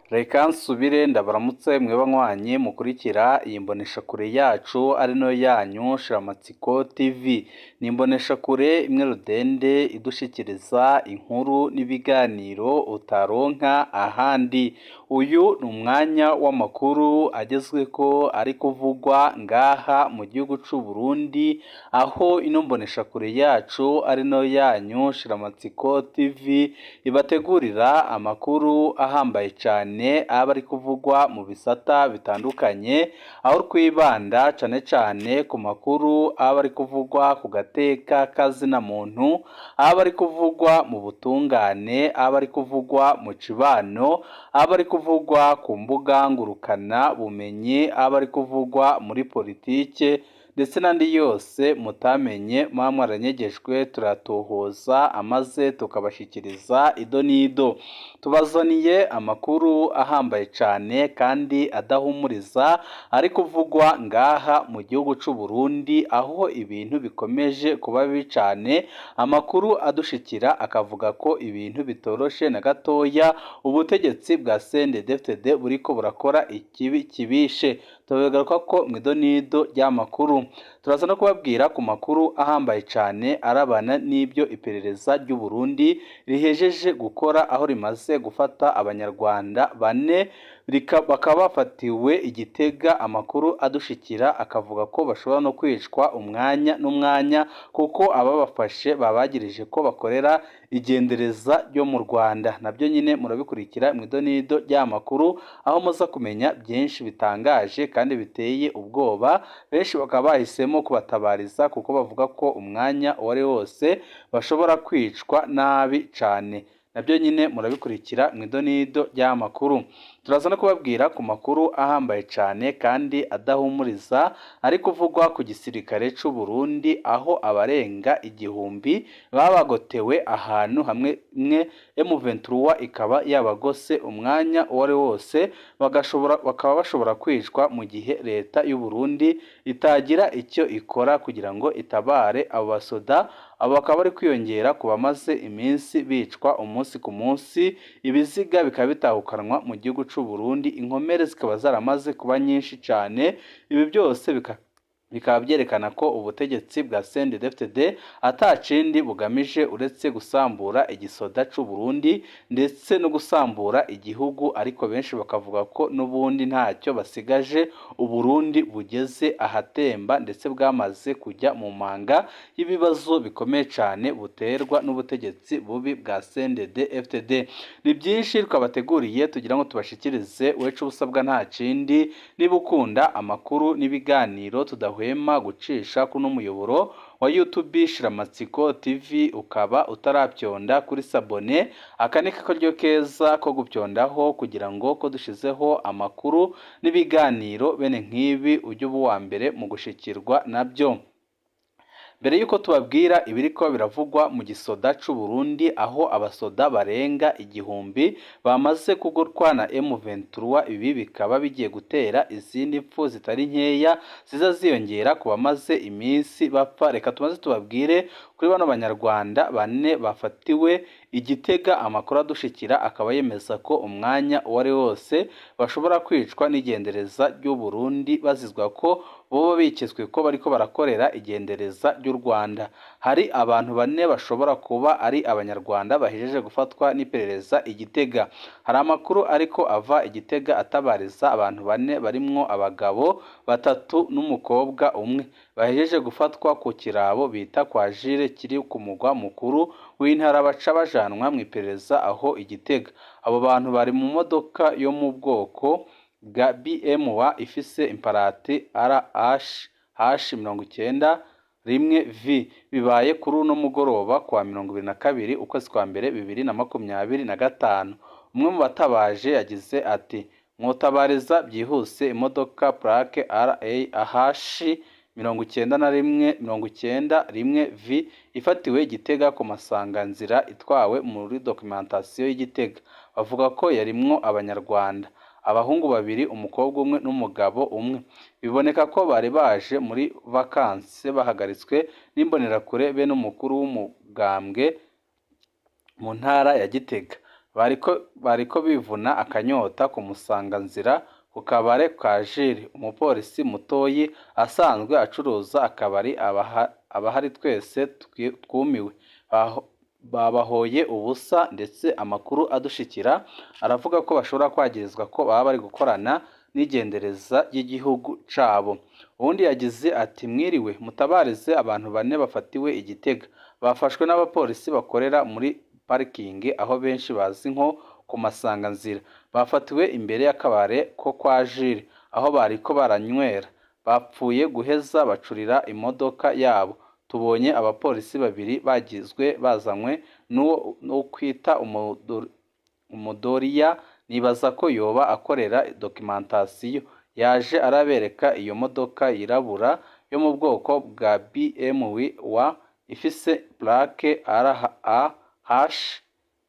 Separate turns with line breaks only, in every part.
Reka nsubire ndabaramutse mwe banywanyi mukurikira iyi mboneshakure yacu ari nayo yanyu Shiramatsiko TV. Ni imboneshakure imwe rudende idushikiriza inkuru n'ibiganiro utaronka ahandi. Uyu ni umwanya w'amakuru agezweko ari kuvugwa ngaha mu gihugu c'u Burundi, aho ino mboneshakure yacu ari nayo yanyu Shiramatsiko TV ibategurira amakuru ahambaye cane aba ari kuvugwa mu bisata bitandukanye, aho twibanda cane cane ku makuru aba ari kuvugwa ku gateka kazina muntu, aba ari kuvugwa mu butungane, aba ari kuvugwa mu cibano, aba ari kuvugwa ku mbuga ngurukana bumenyi, aba ari kuvugwa muri politike ndetse n'andi yose mutamenye muba mwaranyegejwe, turatohoza amaze tukabashikiriza ido n'ido. Tubazaniye amakuru ahambaye cane kandi adahumuriza ari kuvugwa ngaha mu gihugu c'u Burundi, aho ibintu bikomeje kuba bibi cane. Amakuru adushikira akavuga ko ibintu bitoroshe na gatoya, ubutegetsi bwa CNDD-FDD buriko burakora ikibi kibishe. Tubigaruka ko mw'ido n'ido ry'amakuru. Turaza no kubabwira ku makuru ahambaye cane arabana n'ibyo iperereza ry'u Burundi rihejeje gukora, aho rimaze gufata abanyarwanda bane bakaba bafatiwe i Gitega. Amakuru adushikira akavuga ko bashobora no kwicwa umwanya n'umwanya, kuko ababafashe babagirije ko bakorera igendereza ryo mu Rwanda. Nabyo nyine murabikurikira mu ido n'ido ry'amakuru, aho muza kumenya byinshi bitangaje kandi biteye ubwoba. Benshi bakaba bahisemo kubatabariza kuko bavuga ko umwanya uwo ari wose bashobora kwicwa nabi cane. Nabyo nyine murabikurikira mu ido n'ido ry'amakuru. Turaza no kubabwira ku makuru ahambaye cane kandi adahumuriza ari kuvugwa ku gisirikare c'u Burundi, aho abarenga 1000 baba bagotewe ahantu hamwe mwe M23 ikaba yabagose, umwanya uwo ari wose bagashobora bakaba bashobora kwicwa mu gihe leta y'u Burundi itagira icyo ikora kugira ngo itabare abo basoda. Abo bakaba bari kwiyongera ku bamaze iminsi bicwa umunsi ku munsi, ibiziga bikaba bitahukanwa mu gihugu c'u Burundi, inkomere zikaba zaramaze kuba nyinshi cane. Ibi byose bikaba byerekana ko ubutegetsi bwa CNDD-FDD atakindi bugamije uretse gusambura igisoda c'u Burundi ndetse no gusambura igihugu, ariko benshi bakavuga ko n'ubundi ntacyo basigaje, Uburundi bugeze ahatemba ndetse bwamaze kujya mu manga y'ibibazo bikomeye cane buterwa n'ubutegetsi bubi bwa CNDD-FDD. Ni byinshi twabateguriye tugira ngo tubashikirize. Wecu ubusabwa nta kindi, niba ukunda amakuru n'ibiganiro tudahwema gucisha kuno muyoboro wa YouTube Shiramatsiko TV, ukaba utarapyonda kuri s'abonner, aka ni karyo keza ko gupyondaho kugira ngo ko dushizeho amakuru n'ibiganiro bene nk'ibi ujye uba uwa mbere mu gushikirwa nabyo. Mbere y'uko tubabwira ibiriko biravugwa mu gisoda c'u Burundi, aho abasoda barenga 1000 bamaze kugurwa na M23, ibi bikaba bigiye gutera izindi mpfu zitari nkeya ziza ziyongera ku bamaze iminsi bapfa, reka tumaze tubabwire kuri bano banyarwanda bane bafatiwe i Gitega. Amakuru adushikira akaba yemeza ko umwanya uwo ari wose bashobora kwicwa n'igendereza ry'u Burundi, bazizwa ko boba biketswe ko bariko barakorera igendereza ry'u Rwanda. Hari abantu bane bashobora kuba ari abanyarwanda bahejeje gufatwa n'iperereza i Gitega. Hari amakuru ariko ava i Gitega atabariza abantu bane barimwo abagabo batatu n'umukobwa umwe bahejeje gufatwa ku kirabo bita kwa Jire kiri ku mugwa mukuru w'intara, baca bajanwa mu iperereza aho i Gitega. Abo bantu bari mu modoka yo mu bwoko bwa BMW ifise imparati RH 91 V. Bibaye kuri uno mugoroba kuwa 22 ukwezi kwa mbere 2025. Umwe mu batabaje yagize ati: "Mwotabariza byihuse imodoka plaque RAH 91 91 V ifatiwe Gitega ku masanganzira, itwawe muri documentation y'Igitega." Bavuga ko yarimwo abanyarwanda, abahungu babiri, umukobwa umwe n'umugabo umwe. Biboneka ko bari baje muri vacances, bahagaritswe n'imbonerakure be n'umukuru w'umugambwe mu ntara ya Gitega. Bariko bivuna akanyota ku Musanganzira ku kabare ka Jules, umupolisi mutoyi asanzwe acuruza akabari. Abahari twese twumiwe, babahoye ubusa, ndetse amakuru adushikira aravuga ko bashobora kwagirizwa ko baba bari gukorana n'igendereza ry'igihugu cabo. Uwundi yagize ati: "Mwiriwe, mutabarize abantu bane bafatiwe i Gitega, bafashwe n'abapolisi bakorera muri parikingi aho benshi bazi nko ku Masanganzira. Bafatiwe imbere y'akabare ko kwa Jules aho bariko baranywera, bapfuye guheza bacurira imodoka yabo. Tubonye abapolisi babiri bagizwe bazanywe n'uwo kwita umudoriya, nibaza ko yoba akorera documentation, yaje arabereka iyo modoka yirabura yo mu bwoko bwa BMW wa ifise plaque RAH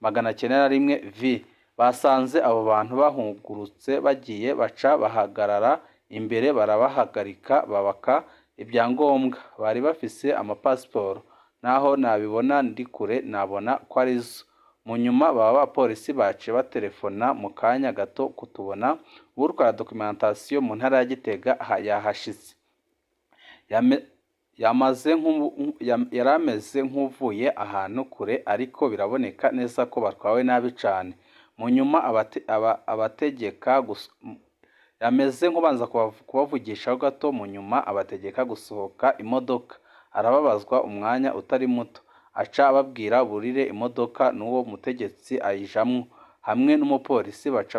901 V. Basanze abo bantu bahungurutse bagiye, baca bahagarara imbere barabahagarika, babaka ibyangombwa. Bari bafise amapasiporo, naho nabibona ndi kure nabona ko arizo. Mu nyuma baba bapolisi baciye baterefona mu kanya gato kutubona uwutwara documentation mu ntara ya Gitega yahashitse. Yari ameze nk'uvuye ahantu kure, ariko biraboneka neza ko batwawe nabi cane. Mu nyuma abategeka, yameze nk'ubanza kubavugishaho gato, mu nyuma abategeka gusohoka imodoka. Arababazwa umwanya utari muto, aca ababwira burire imodoka, n'uwo mutegetsi ayijamwo hamwe n'umupolisi, baca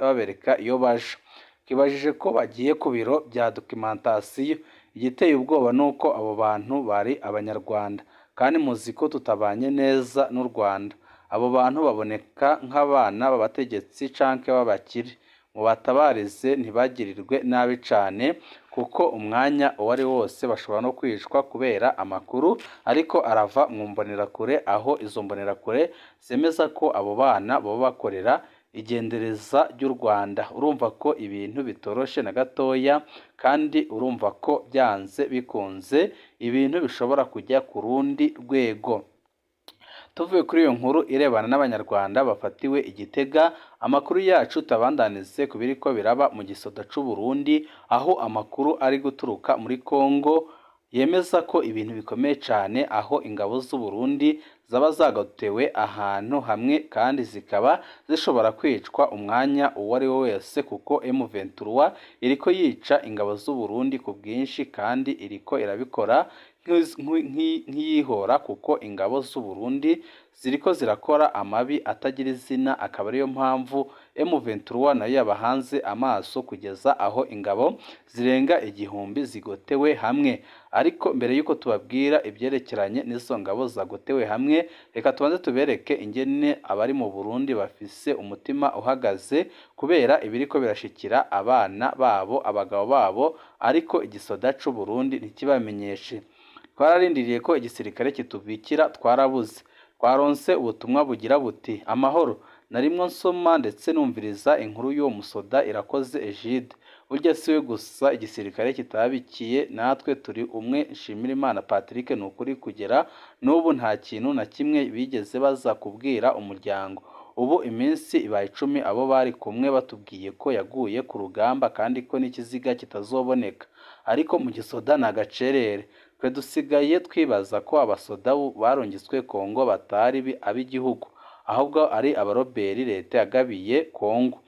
babereka iyo baja. Twibajije ko bagiye ku biro bya documentation. Igiteye ubwoba nuko abo bantu bari abanyarwanda, kandi muzi ko tutabanye neza n'u Rwanda. Abo bantu baboneka nk'abana b'abategetsi canke b'abakire. Mubatabarize ntibagirirwe nabi cane, kuko umwanya uwo ari wose bashobora no kwicwa kubera amakuru ariko arava mu mbonerakure, aho izo mbonerakure zemeza ko abo bana boba bakorera igendereza ry'u Rwanda. Urumva ko ibintu bitoroshe na gatoya, kandi urumva ko byanze bikunze ibintu bishobora kujya ku rundi rwego. Tuvuye kuri iyo nkuru irebana n'abanyarwanda bafatiwe i Gitega, amakuru yacu tabandanize ku biriko biraba mu gisoda c'u Burundi, aho amakuru ari guturuka muri Kongo yemeza ko ibintu bikomeye cane, aho ingabo z'u Burundi zaba zagotewe ahantu hamwe kandi zikaba zishobora kwicwa umwanya uwo ari we wese, kuko M23 iriko yica ingabo z'u Burundi ku bwinshi, kandi iriko irabikora nk'iyihora, kuko ingabo z'u Burundi ziriko zirakora amabi atagira izina, akaba ariyo mpamvu M23 nayo yabahanze amaso kugeza aho ingabo zirenga 1000 zigotewe hamwe. Ariko mbere y'uko tubabwira ibyerekeranye n'izo ngabo zagotewe hamwe, reka tubanze tubereke ingene abari mu Burundi bafise umutima uhagaze kubera ibiriko birashikira abana babo, abagabo babo, ariko igisoda c'u Burundi ntikibamenyeshe. Twararindiriye ko igisirikare kitubikira, twarabuze. Twaronse ubutumwa bugira buti: amahoro, narimwo nsoma ndetse numviriza inkuru y'uwo musoda Irakoze Egide. Burya siwe gusa igisirikare kitabikiye, natwe turi umwe. Nshimirimana Patrick, ni ukuri kugera n'ubu nta kintu na kimwe bigeze baza kubwira umuryango. Ubu iminsi ibaye 10 abo bari kumwe batubwiye ko yaguye ku rugamba, kandi ko n'ikiziga kitazoboneka. Ariko mu gisoda ni agacerere. Twe dusigaye twibaza ko abasoda barungitswe Kongo batari ab'igihugu, ahubwo ari abaroberi leta yagabiye Kongo.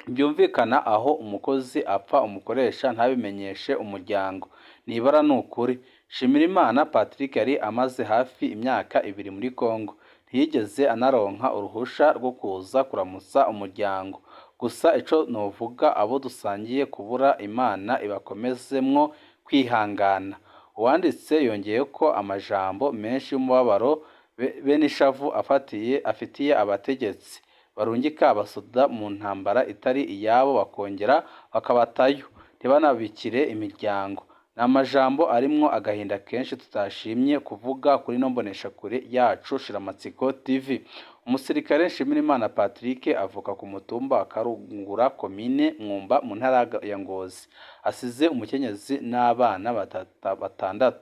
Byumvikana aho umukozi apfa umukoresha ntabimenyeshe umuryango, nibara ni ukuri. Nshimirimana Patrick yari amaze hafi imyaka 2 muri Kongo, ntiyigeze anaronka uruhusha rwo kuza kuramutsa umuryango. Gusa ico novuga, abo dusangiye kubura, Imana ibakomezemwo kwihangana. Uwanditse yongeye ko amajambo menshi y'umubabaro be n'ishavu afitiye abategetsi barungika abasoda mu ntambara itari iyabo, bakongera bakabatayo ntibanabikire imiryango. Ni amajambo arimwo agahinda kenshi tutashimye kuvuga kuri ino mboneshakure yacu Shiramatsiko TV. Umusirikare Nshimirimana Patrick avuka ku mutumba wa Karungura, komine Mwumba, mu ntara ya Ngozi. Asize umukenyezi n'abana 6.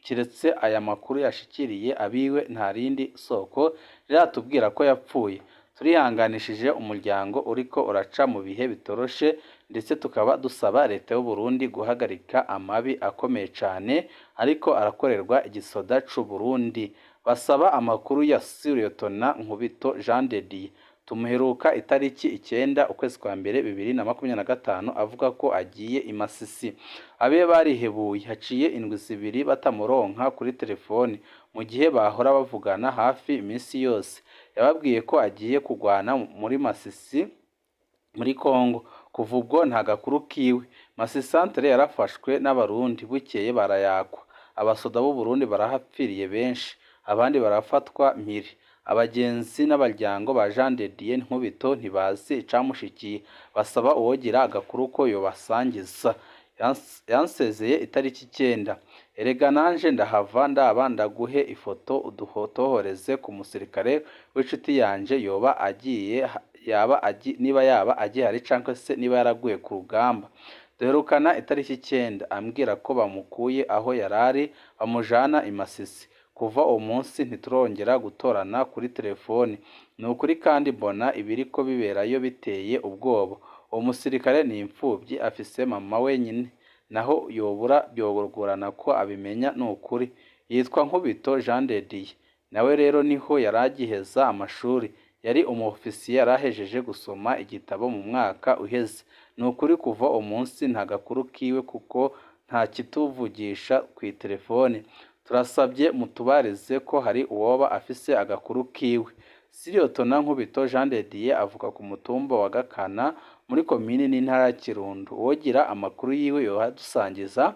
Kiretse aya makuru yashikiriye abiwe, nta rindi soko riratubwira ko yapfuye. Turihanganishije umuryango uriko uraca mu bihe bitoroshe, ndetse tukaba dusaba leta y'u Burundi guhagarika amabi akomeye cane ariko arakorerwa igisoda c'u Burundi. Basaba amakuru ya Sous-Lieutenant Nkubito Jean de Dieu. Tumuheruka itariki 9 ukwezi kwa mbere 2025 avuga ko agiye i Masisi. Abe barihebuye, haciye indwi 2 batamuronka kuri telefoni, mu gihe bahora bavugana hafi iminsi yose. Yababwiye ko agiye kugwana muri Masisi muri Kongo. Kuva ubwo nta gakuru kiwe. Masisi centre yarafashwe n'Abarundi, bukeye barayakwa. Abasoda b'u Burundi barahapfiriye benshi, abandi barafatwa mpiri. Abagenzi n'abaryango ba Jean de Dieu Nkubito ntibazi icamushikiye, basaba uwogira agakuru ko yobasangiza. Yansezeye itariki 9. Erega nanje ndahava ndaba ndaguhe ifoto uduhotohoreze ku musirikare w'inshuti yanje yoba agiye yaba niba yaba agihari canke se niba yaraguye ku rugamba. Duherukana itariki 9 ambwira ko bamukuye aho yarari bamujana i Masisi. Kuva uwo munsi ntiturongera gutorana kuri telefoni. Ni ukuri kandi mbona ibiriko biberayo biteye ubwoba. Uwo musirikare ni imfuvyi, afise mama wenyine, naho yobura byogorana ko abimenya ni ukuri. Yitwa Nkubito Jean de Dieu. Nawe rero niho yaragiheza amashuri, yari umu officier, yarahejeje gusoma igitabo mu mwaka uheze. Ni ukuri kuva uwo munsi nta gakuru kiwe kuko nta kituvugisha kw'itelefoni. Turasabye mutubarize ko hari uwoba afise agakuru kiwe. Sous-Lieutenant Nkubito Jean de Dieu avuka ku mutumba wa Gakana muri komine n'intara ya Kirundo. Uwogira amakuru yiwe yohadusangiza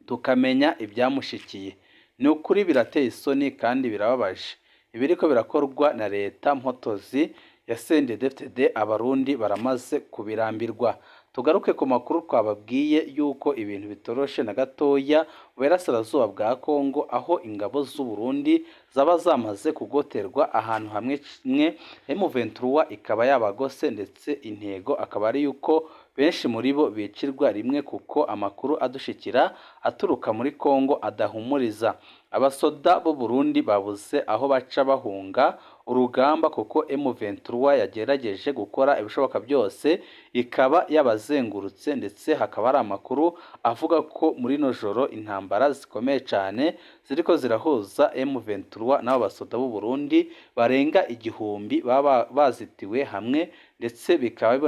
tukamenya ibyamushikiye. Ni ukuri birateye isoni kandi birababaje ibiriko birakorwa na leta mpotozi ya CNDD-FDD. Abarundi baramaze kubirambirwa. Tugaruke ku makuru twababwiye yuko ibintu bitoroshe na gatoya mu burasirazuba bwa Kongo, aho ingabo z'u Burundi zaba zamaze kugoterwa ahantu hamwe kimwe, M23 ikaba yabagose, ndetse intego akaba ari yuko benshi muri bo bicirwa rimwe, kuko amakuru adushikira aturuka muri Kongo adahumuriza. Abasoda b'u Burundi babuze aho baca bahunga urugamba, kuko M23 yagerageje gukora ibishoboka byose ikaba yabazengurutse, ndetse hakaba hari amakuru avuga ko muri no joro intambara zikomeye cyane ziriko zirahuza M23 n'abo basoda b'u Burundi barenga 1000 baba bazitiwe hamwe, ndetse bikaba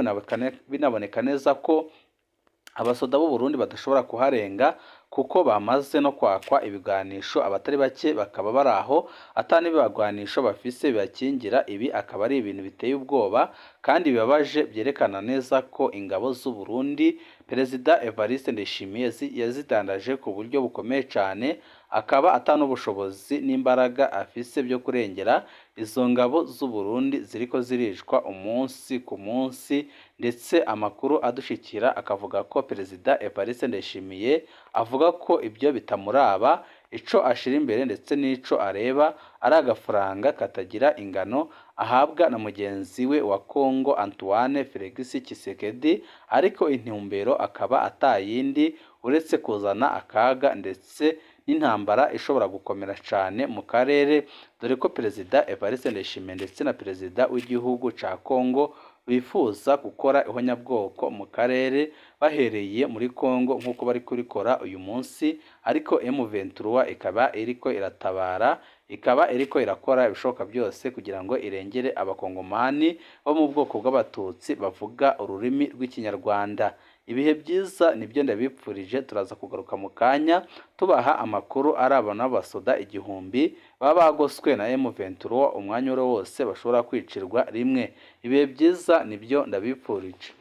binaboneka neza ko abasoda b'u Burundi badashobora kuharenga kuko bamaze no kwakwa ibigwanisho, abatari bake bakaba bari aho ata n'ibigwanisho bafise bibakingira. Ibi akaba ari ibintu biteye ubwoba kandi bibabaje, byerekana neza ko ingabo z'u Burundi Perezida Evariste Ndayishimiye yazidandaje ku buryo bukomeye cyane, akaba ata n'ubushobozi n'imbaraga afise byo kurengera izo ngabo z'u Burundi ziriko ziricwa umunsi ku munsi. Ndetse amakuru adushikira akavuga ko Perezida Evariste Ndayishimiye avuga ko ibyo bitamuraba, ico ashira imbere ndetse n'ico areba ari agafaranga katagira ingano ahabwa na mugenzi we wa Kongo Antoine Felix Tshisekedi, ariko intumbero akaba atayindi uretse kuzana akaga ndetse n'intambara ishobora gukomera cyane mu karere, dore ko Perezida Evariste Ndayishimiye ndetse na Perezida w'igihugu ca Kongo bifuza gukora ihonyabwoko mu karere bahereye muri Kongo nk'uko bari kurikora uyu munsi. Ariko M23 ikaba iriko iratabara, ikaba iriko irakora ibishoboka byose kugira ngo irengere abakongomani bo mu bwoko bw'abatutsi bavuga ururimi rw'ikinyarwanda. Ibihe byiza nibyo ndabipfurije, turaza kugaruka mu kanya tubaha amakuru arabana n'abasoda 1000 baba bagoswe na M23, umwanya uwo wose bashobora kwicirwa rimwe. Ibihe byiza nibyo ndabipfurije.